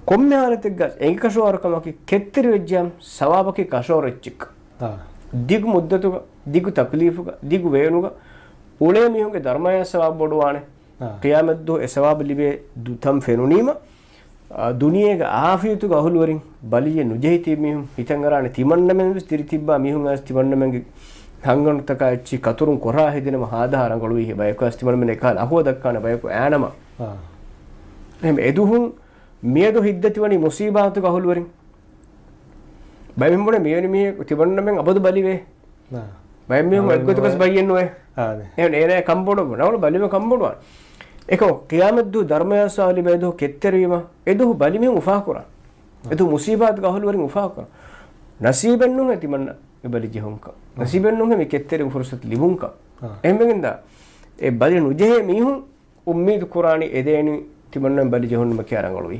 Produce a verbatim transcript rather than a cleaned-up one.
ކޮންމެ ހާލަތެއްގަ އެނގި ކަށަވަރުކަމަކީ ކެތްތެރިވެއްޖެ ސަވާބަކީ ކަށަވަރު އެއްޗެއްކަން. ދިގު މުއްދަތުގަ، ދިގު ތަކުލީފުގަ، ދިގު ވޭނުގަ އުޅޭ މީހުންގެ ދަރުމަޔާ ސަވާބު ބޮޑުވާނެ. ޤިޔާމަތްދުވަހު އެ ސަވާބު ލިބޭ ދުތަން ފެނުނީމަ، އާ، ދުނިޔޭގެ އާފިޔަތުގެ އަހުލުވެރިން ބަލިޖެ ނުޖެހި ތިބި މީހުން ހިތަށް އަރާނެ ތިމަންނަމެން ވެސް ދިރި ތިއްބާ މީހުން އައިސް ތިމަންނަމެންގެ ހަނގަނޑުތަކާ އެއްޗި ކަތުރުން ކޮށާ ހެދިނަމަ ހާދަހާ ރަނގަޅުވީ ބަޔަކު އައިސް ތިމަންނަމެން އެކަހަލަ އަހުވަ ދައްކާނެ ބަޔަކު އައިނަމަ. އެހެން އެދުހުން މިއަދު ހިތްދަތިވަނީ މުސީބާތުގެ އަހުލުވެރިން. ބައެއް މީހުން ބުނޭ މިވެނި މީހަކު ތިމަންނަމެން އަބަދު ބަލިވޭ. ބައެއް މީހުން އެއްގޮތަކަސް ބައްޔެއް ނުވޭ. އެހެން އޭނާ ކަންބޮޑު ނަވަޅު ބަލިމަ ކަންބޮޑުވާނެ. އެކަމު ޤިޔާމަތްދުވަހު ދަރުމަޔާ ސަވާބު ލިބޭ ދުވަހު ކެތްތެރިވީމަ އެދުވަހު ބަލިމީހުން އުފާކުރާ. އެދުވަހު މުސީބާތުގެ އަހުލުވެރިން އުފާކުރާ. ނަސީބެއްނޫން އެ ތިމަންނަ އެ ބަލި ޖެހުންކަން. ނަސީބެއްނޫން ހެ މި ކެތްތެރި ފުރުސަތު ލިބުންކަން. އެހެންވެގެންދާ އެ ބަލި ނުޖެހޭ މީހުން އުއްމީދު ކުރާނީ އެދޭނީ ތިމަންނަ ބަލި ޖެހުން ނަމަ ކިޔާ ރަނގަޅުވީ.